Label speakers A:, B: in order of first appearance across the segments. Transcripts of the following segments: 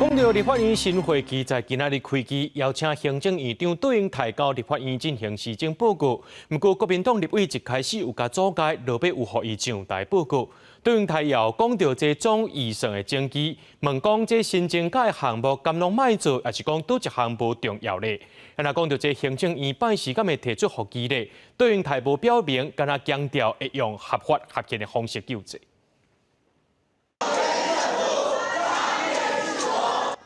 A: 講到立法院新會期在今仔日開機，邀請行政院長卓榮泰到立法院進行施政報告。毋過國民黨立委一開始有共阻礙，落尾有予伊上台報告。卓榮泰又講到這總預算的爭議，問講這新增加的項目敢攏莫做，抑是講佗一項無重要咧？啊，若講到這行政院拜四敢會提出復議咧？卓榮泰無表明，干焦強調會用合法合憲的方式救濟。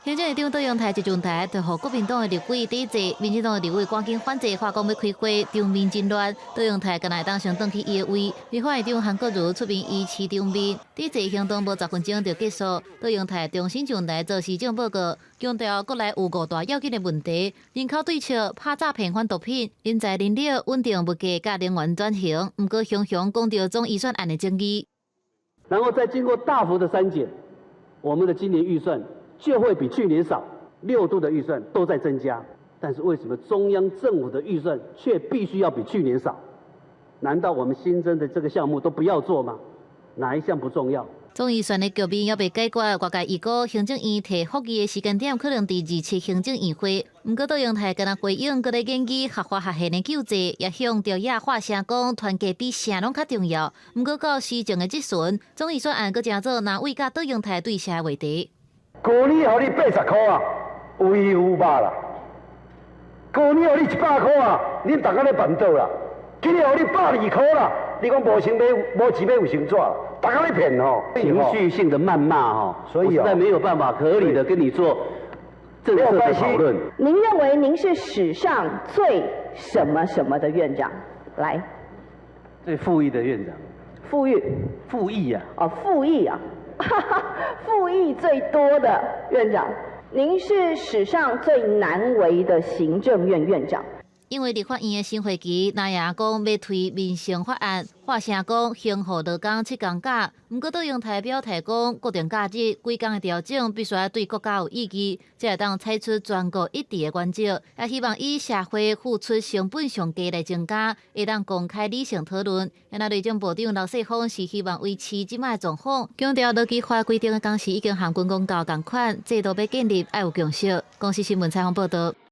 B: 行政院長卓榮泰一上台，就予國民黨的立委抵制，民進黨的立委趕緊反制，話講欲開會，場面真亂。卓榮泰敢若會當先轉去伊的位，立法院長韓國瑜出面維持場面，抵制行動無10分鐘就結束。卓榮泰重新上台做施政報告，強調國內有五大要緊的問題：人口對策、拍詐騙反毒品、人才人力、穩定物價、佮能源轉型。毋過雄雄講著總預算案的爭議，
C: 然後再經過大幅的刪減，我們的今年預算就會比去年少，六都的預算都在增加，但是為什麼中央政府的預算卻必須要比去年少？難道我們新增的這個項目都不要做嗎？哪一項不重要？
B: 總預算的局面猶未解決，外界預估行政院提復議的時間點可能佇27行政院會。毋過卓榮泰敢若回應，閣咧研議合法合憲的救濟，也向朝野發聲講團結比啥攏較重要。毋過到施政的質詢，總預算案閣成做藍委佮卓榮泰對峙的話題。
D: 舊年予你80箍啊，有魚有肉啦。舊年予你100箍啊，恁逐家咧辦桌啦。今年予你120箍啦，你講無錢買無錢買衛生紙，逐家咧騙吼。
C: 情緒性的謾罵吼，
D: 所以
C: 我實在沒有辦法合理的跟你做政策的討論。
E: 您認為您是史上最什麼什麼的院長？來，
C: 最富裕的院長。
E: 富裕。
C: 富裕啊。
E: 哦，富裕啊。附議最多的院長，您是史上最難為的行政院院長。
B: 因為立法院的新會期，藍營講欲推民生法案，發聲講興護勞工七工假。毋過卓榮泰表態講，國定假日規工的調整必須愛對國家有意義，才會當採取全國一致的原則。也希望以社會付出成本上低來增加，會當公開理性討論。那內政部長劉世鋒是希望維持這擺狀況，強調勞基法規定的工時已經和軍公教仝款，制度欲建立愛有共識。公視新聞採訪報導。